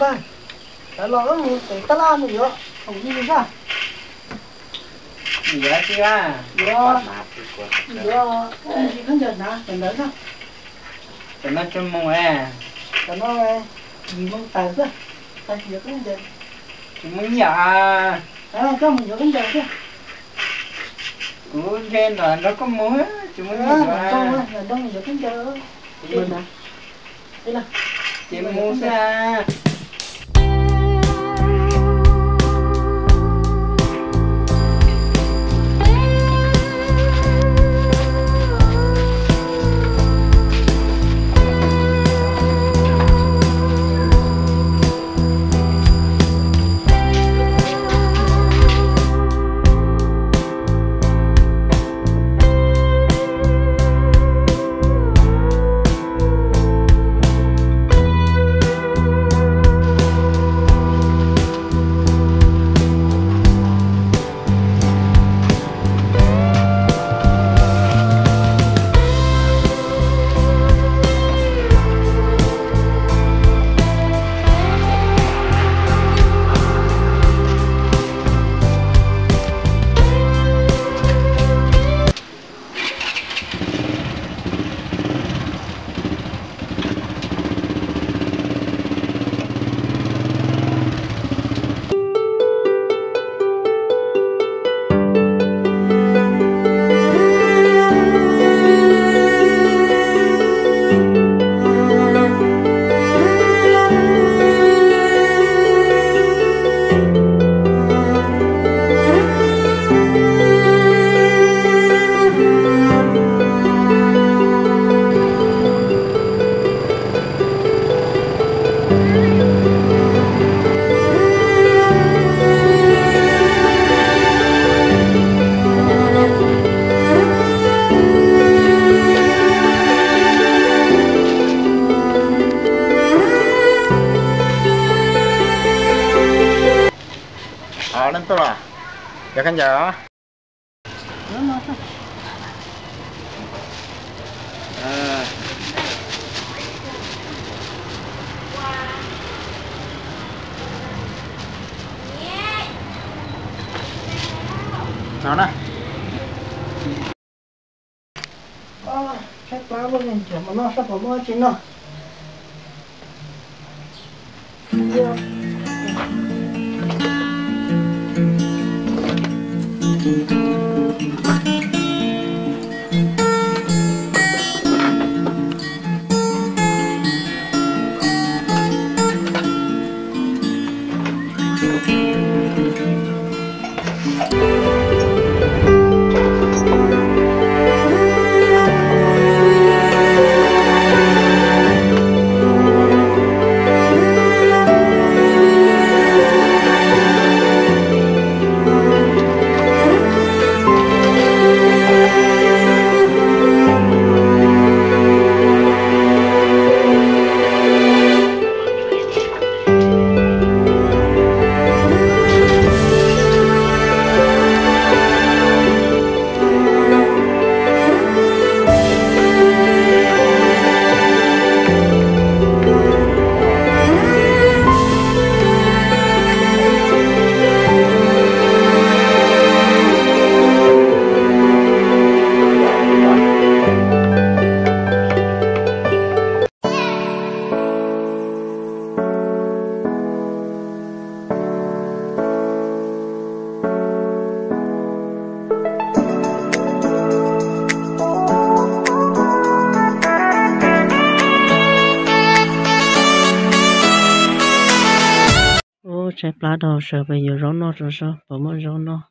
Lawv los wb mus pem tab laj mus yuav khoom ib li sab. Yuav tsis a? Yuav, yuav ib khaub ncaws hnav cov ntawd na. Cov no tsis mus e. Cov no yim moo tawm xwb, tsis yuav khaub ncaws. Tsis muaj nyiaj a. Koj mus yuav khaub ncaws xwb. Kuv nce nram nrog koj mus, tsis muaj nyiaj yuav. Nram nroog yuav khaub ncaws. Ces mus xwb. Leej tuaj los, yuav khaub ncaws. No na. Tshaib plab luaj li, nrhiav mov noj saib puas muaj dab tsi noj. Ub, tshaib plab dhau, sawv pem yuav zaub noj tso saib puas muaj zaub noj.